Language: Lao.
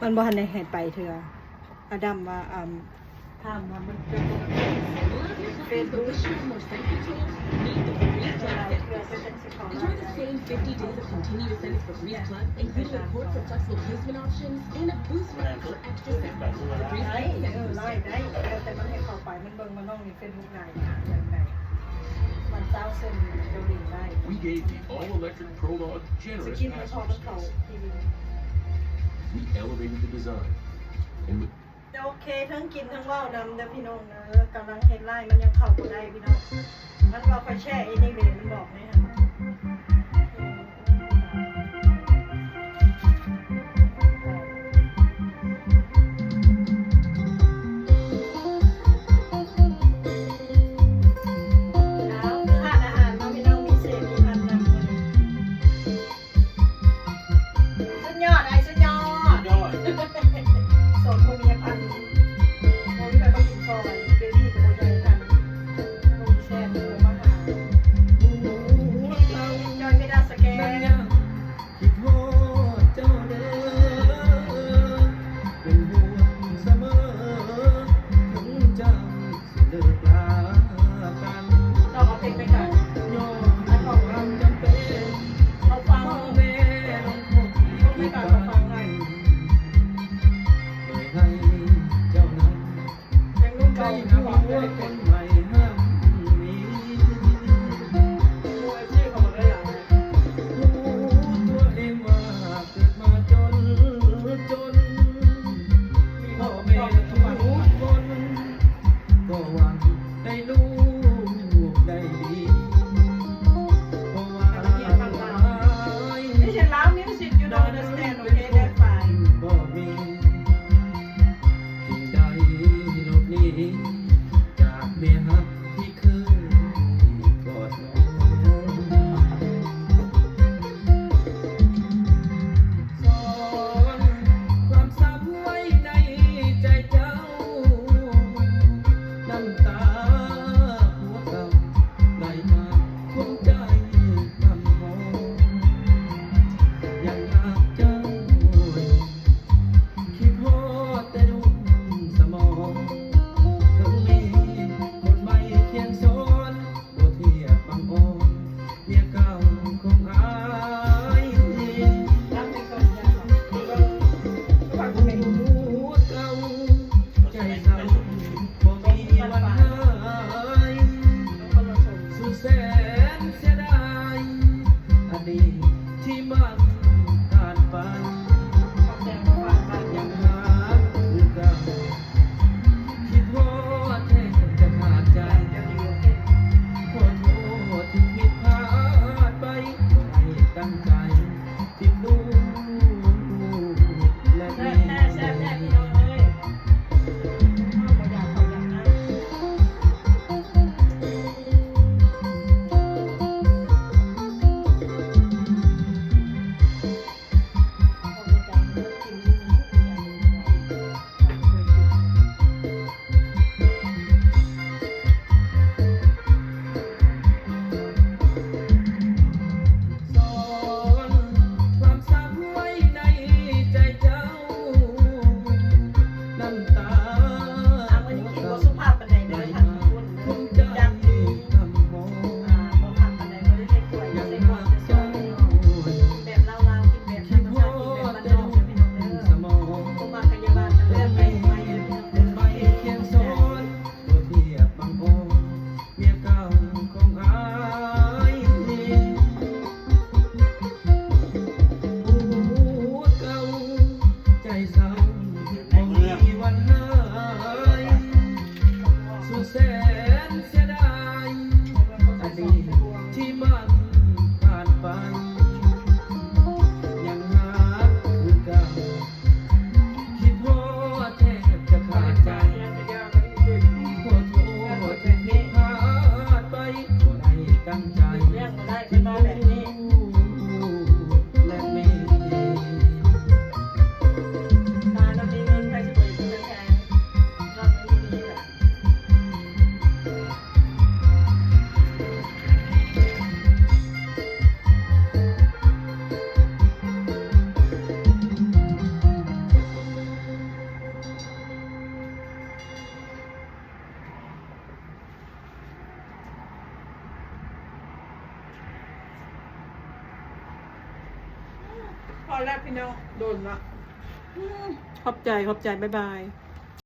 ມັນບໍ່ທັນໄດ້ໃຫ້ໄປເທື່ອ. ອາດຳວ່າ ອາ ຖາມວ່າມັນເປັນ Facebook ເທື່ອ ເທື່ອ ເທື່ອ ເທື່ອ ເທື່ອ ເທື່ອ ເสิบสอง Enjoy the same fifty days of continuous benefits for Breeze Plus, including a cord for flexible placement options and a boost for extra benefits for Breeze Plus. ໄດ້ ເອີ ໄດ້ ໄດ້ ແຕ່ມັນໃຫ້ເຂົ້າໄປ ມັນເບິ່ງວ່ານ້ອງມີ Facebook ຫຼາຍຢ່າງໃດ ມັນເຈົ້າເຊັນເຈົ້າຫຼິ້ນໄດ້. We gave the all-electric Prologue generous password space. We elevated the design and ໂອເຄ ເທິງກິນເທິງເວົ້ານຳເດີພີ່ນ້ອງເດີ. ກຳລັງເຮັດໄລຟ໌ ມັນຍັງເຂົ້າບໍ່ໄດ້ພີ່ນ້ອງ. ມັນວ່າຂ້ອຍແຊ່ anyway ມັນບອກໃນຫັ້ນ. ອ້າວ ຮ້ານອາຫານເນາະພີ່ນ້ອງ ມີເສດມີພັນນຳມື້ນີ້. ສຸດຍອດ ອ້າຍ ສຸດຍອດ ສຸດຍອດ. ສອງຄົນເມຍພັນ ບໍ່ມີໃຜມາກິນຊອຍ ເບບີ້ກໍບໍ່ໃຫຍ່ທັນ ບໍ່ມີແຊມ ບໍ່ມາຫາ. ຈອຍເພດາສະແກນ ຄິດຮອດເຈົ້າເດີ ເປັນຫ່ວງສະເໝີ ເຖິງເຈົ້າ ຊິເລີກລາກັນ ຕ້ອງເອົາເພງໄປກ່ອນ ຍ້ອນຄວາມຈຳເປັນ ເອົາຟັງ ແມ່ລົງຄົນທີ່ຄິດໄກ ໂດຍໃຫ້ເຈົ້ານັ້ນ ເພງລຸ້ນເກົ່ານະ ໄດ້ຜົວຄົນໃໝ່ຮັ່ງມີ ຮູ້ຕົວເອງວ່າ ເກີດມາຈົນ ຈົນ ພໍ່ແມ່ທຸກຄົນກໍຫວັງໃຫ້ລູກໄດ້ດີ ເພາະວ່າ This is Lao music, you don't understand, okay? That's fine. ບໍ່ມີ ຈຶ່ງໄດ້ຫຼົບໜີຈາກເມຍຮັກທີ່ເຄີຍກອດນ້ອງ ສ້ອນຄວາມເສົ້າໄວ້ໃນໃຈເຈົ້າ ນ້ຳຕາຜົວເກົ່າໄຫຼມາ ຄົນໃຈຄຳຫອມ ຍັງຮັກເຈົ້າ ຄິດຮອດແຕ່ດຸ່ມສະໝອງ ເຖິງມີຄົນໃໝ່ຄຽງຊ້ອນ ບໍ່ທຽບບັງອອນ ເມຍເກົ່າຂອງອ້າຍ ຫົວເກົ່າ ໃຈເສົ້າບໍ່ມີວັນຫາຍ ສຸດແສນເສຍດາຍ ອະດີດທີ່ມັນຜ່ານໄປ ຍັງຮັກຄືເກົ່າ ຄິດຮອດແທບຈະຂາດໃຈ ຂໍໂທດທີ່ຜິດພາດໄປ ບໍ່ໄດ້ຕັ້ງໃຈ ສ້ອນຄວາມເສົ້າໄວ້ໃນໃຈເຈົ້າ ນ້ຳຕາ ອ່າ ມື້ນີ້ກິນບໍ່ສຸພາບປານໃດເດີທ່ານຜູ້ຊົມ ຈັກຢູ່ ອ່າ ບໍ່ຄັກປານໃດ ບໍ່ໄດ້ເຮັດກວຍ ບໍ່ໄດ້ເຮັດກວຍ ກິນແບບລາວໆ ກິນແບບທຳມະຊາດ ກິນແບບບ້ານນອກເດີພີ່ນ້ອງເດີ ບໍ່ມັກກະຢ່າວ່າກັນເລີຍ ໄປໄປເດີພີ່ນ້ອງເດີ ບໍ່ທຽບບັງອອນ ເມຍເກົ່າຂອງອ້າຍ ຜູ້ເກົ່າໃຈເສົ້າ ບໍ່ມີວັນຫາຍ ສຸດແສນເສຍດາຍ ອະດີດທີ່ມັນຜ່ານໄປ ຍັງຮັກຄືເກົ່າ ຄິດຮອດແທບຈະຂາດໃຈ ຂໍໂທດທີ່ຜິດພາດໄປ ບໍ່ໄດ້ຕັ້ງໃຈ ຄິດຮູ້ແລະມີ ເ ເອົາລະພີ່ນ້ອງ ດົນລະ ອືມ ຂອບໃຈ ຂອບໃຈ ບາຍບາຍ.